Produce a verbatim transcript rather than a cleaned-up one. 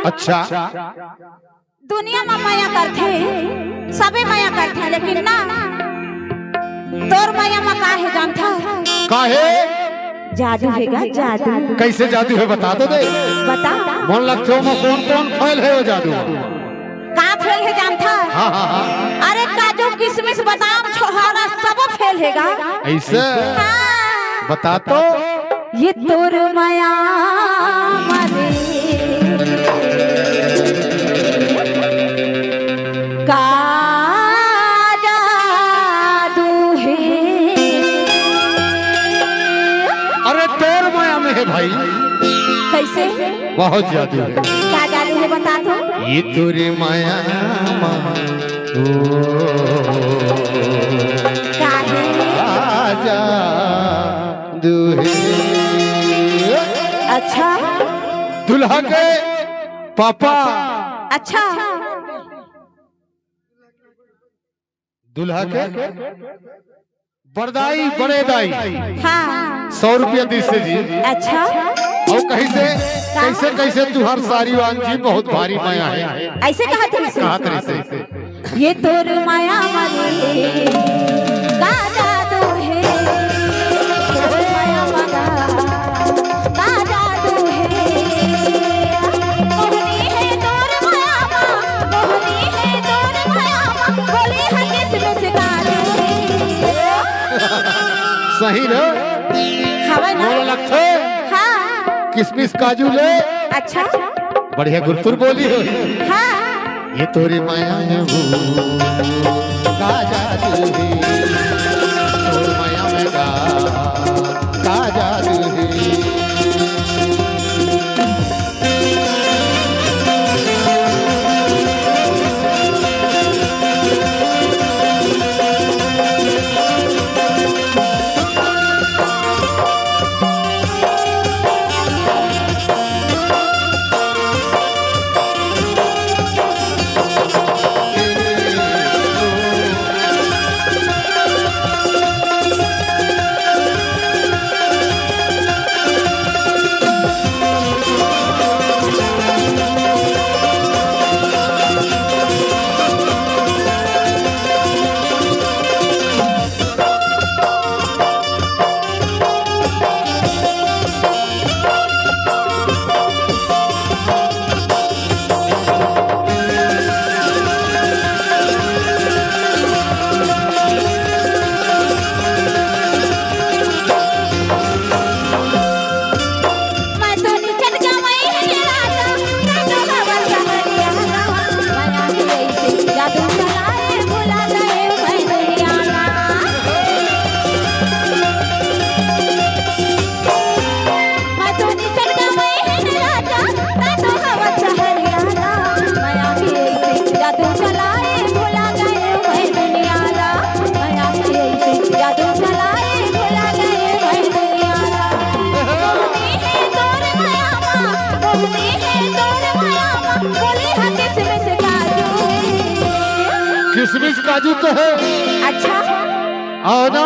अच्छा। दुनिया म मया करथे, सबे मया करथे, लेकिन ना, तोर मया म का हे जानथा? का हे? जादू हे गा, जादू। कइसे जादू हे, बता तो दे। बता। मोला लगथे ओमा कोन कोन फेल हे ओ जादू म। का फेल हे जानथा? हाँ, हाँ, हाँ। अरे काजू, किसमिस, बादाम, छोहारा सब फेल हे गा। अइसे? हाँ। बता तो। ये तोर मया म रे का जादू हे। अरे तोर मया म हे भाई। कइसे? बहुत जादू हे। का जादू हे बता तो? ये तोर मया म, ओ, का हे? का जादू हे। अच्छा। दूल्हा के पापा। अच्छा। दूल्हा के बड़दाई, बड़े दाई। हाँ। सौ रुपया दिस हे जी। अच्छा। अउ कहिसे, का? कइसे, कइसे तुहार सारी वान जी बहुत भारी मया हे। अइसे कहत रहिसे? कहत रहिसे। ये तोर मया म रे का जादू हे, तोर मया म गा का जादू हे। मोहनी हे तोर मया म, मोहनी हे तोर मया म, बोली ह किसमिस काजू हे। सही रे। हवय ना? मोला लगथे। हाँ। किसमिस काजू ले। अच्छा। बढ़िया गुरतुर बोली हो। हाँ। ये तोर मया म का जादू हे, तोर मया म का, का जादू हे। किसमिस काजू तो हे। अच्छा। अउ ना।